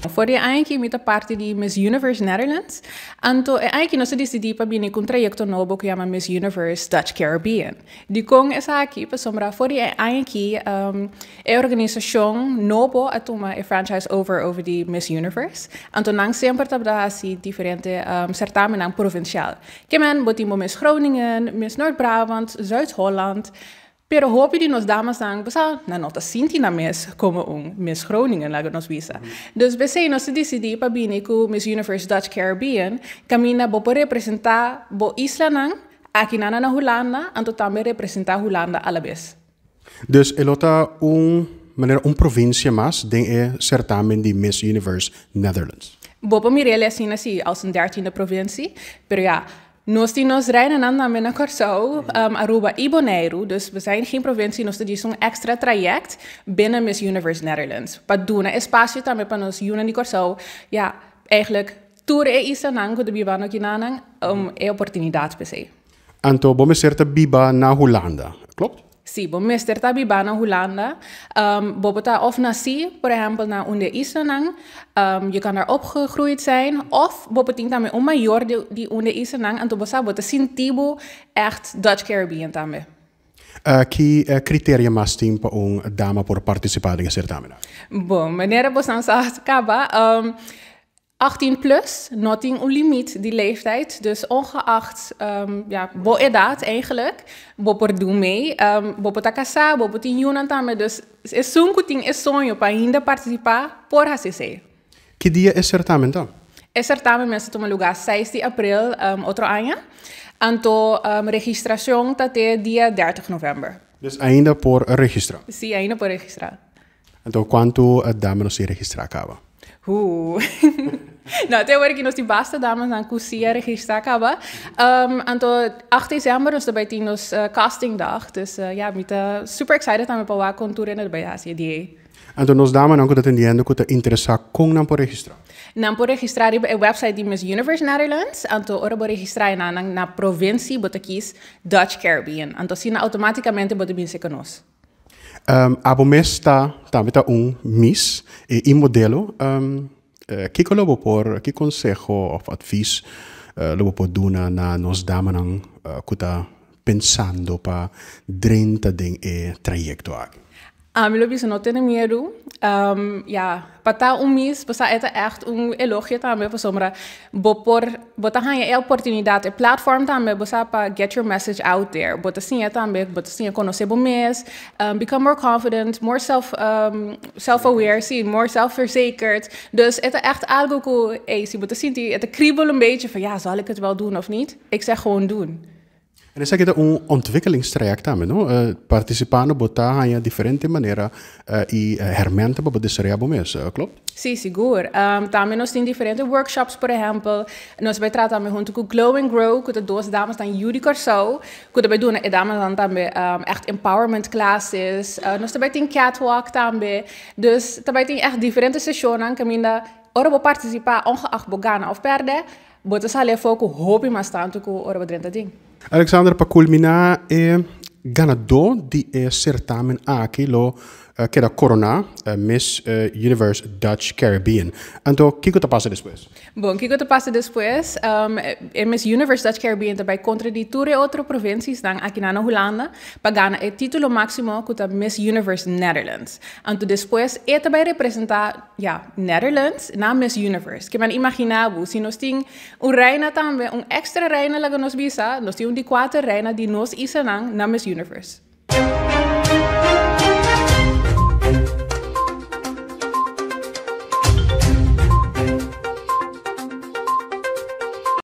For di aña aki mi ta parti di Miss Universe Netherlands. Anto e aña aki nos a disidí pa bini ku un trayekto nobo ku yama Miss Universe Dutch Caribbean. Dikon esaki? Pasobra for di e aña aki e organisashon nobo a tuma e franchise over over di Miss Universe. Anto nan semper tabata hasi diferente sertamennan provinsial. Ke men bo tin bo Miss Groningen, Miss Noord-Brabant, Zuid-Holland. Pero hopi di nos damasnan, bo sa, nan no ta sinti nan mes komo un Miss Groningen, laga nos bisa. Dus p'esei nos a disidí pa bini ku Miss Universe Dutch Caribbean, kaminda bo por representá bo islanan akinan na Hulanda, anto tambe representá Hulanda alabes. Dus e lo ta un manera un provinsia mas den e sertamen di Miss Universe Netherlands. Bo por mir'el asina si, als een dertiende provincie, pero ya, nos tin nos reinanan tambe na Kòrsou, Aruba i Boneiru, dus we zijn geen provincie, nos ta djis un extra traject binnen Miss Universe Netherlands, pa duna espasio tambe pa nos yunan di Kòrsou, ya, eigenlijk tur e islanan ku ta bibando akinanan, e oportunidat p'esei. Anto bo mester ta biba na Hulanda, klopt? Sí, bo mester ta biba na Hulanda. Bo por ta of nasí, por ehèmpel, na un di e islanan, je kan daar opgegroeid zijn, of bo por tin tambe un mayor di un di e islanan, anto bo sa bo ta sinti bo ègt Dutch Caribbean tambe. Ki kriteria mas tin pa un dama por partisipá den e sertámen? Bon, manera bosan sa kaba, 18 plus, no tin un limit di leeftijd, dus ongeacht ja, bo edad eigenlijk, bo por doen mee. Bo por ta casá, bo por tin yunan tambe, dus esun cu tin e soño pa ainda participá por haci esey. Ki dia e certamen ta? E certamen mester tuma lugar 6 di april otro aña, anto registracion ta te dia 30 november. Dus ainda por registra? Sí, ainda por registra. Anto kuantu dama nos tin registrá kaba? Hoo. No, te awor aki nos tin basta damasnan ku si a registrá kaba. Anto 8 desèmber nos ta bai tin nos castingdag. Dus ya, mi ta super excited tambe pa wak kon tur hende ta bai hasi e dia ei. Anto nos damanan ku ta tendiendo ku ta interesá kon nan por registrá? Nan por registrá riba e website di Miss Universe Netherlands. Anto ora bo registrá einan nan na provincie bo ta kis Dutch Caribbean. Anto asina automáticamente bo ta bin seka nos. Abo mes ta tambe ta un miss i modelo. Kiko lo bo por, ki konseho òf advis lo bo por duna na nos damanan ku ta pensando pa drenta den e trayekto aki? Ami lo bisa no tene miedu. Ya, pa ta un miss, bo sa e ta ègt un elogio tambe pasobra bo por, bo ta haña e oportunidat, e platform tambe bo sa pa get your message out there. Bo ta siña tambe, bo ta siña konosé bo mes, become more confident, more self self aware, si, more self verzekerd. Dus e ta ègt algu ku, ey, si bo ta sinti e ta kriebel un beetje van ja, zal ik het wel doen of niet? Ik zeg gewoon doen. En esaki ta un ontwikkelingstraject tambe, no? Participando bo ta haña diferente manera y hermenten pa bo desaroya bo mes, klopt? Sí, sigur. Tambe nos tin diferente workshops, por ehempel, nos bai traha tambe hunto cu Glow and Grow, cu ta dos damasnan yu di Kòrsou, cu ta bai duna e damasnan tambe echt empowerment classes. Nos ta bai tin catwalk tambe. Dus ta bai tin echt diferente sesionnan caminda ora bo participa, ongeacht bo gana of perde, Bo ta sali afó ku hopi mas tantu ku ora bo drenta den. Alexander, pa kulminá e ganadó di e sertamen aki lo keda koroná Miss Universe Dutch Caribbean. Anto kiko ta pasa despues? Bon, kiko ta pasa despues? E Miss Universe Dutch Caribbean ta bai kontra di tur e otro provinciesnan akinan na Hulanda pa gana e título máksimo ku ta Miss Universe Netherlands. Anto despues e ta bai representá Ya, Netherlands na Miss Universe. Ke men imagina bo, si nos tin un reina tambe, un extra reina laga nos bisa, nos tin un di kuater reina di nos islanan na Miss Universe.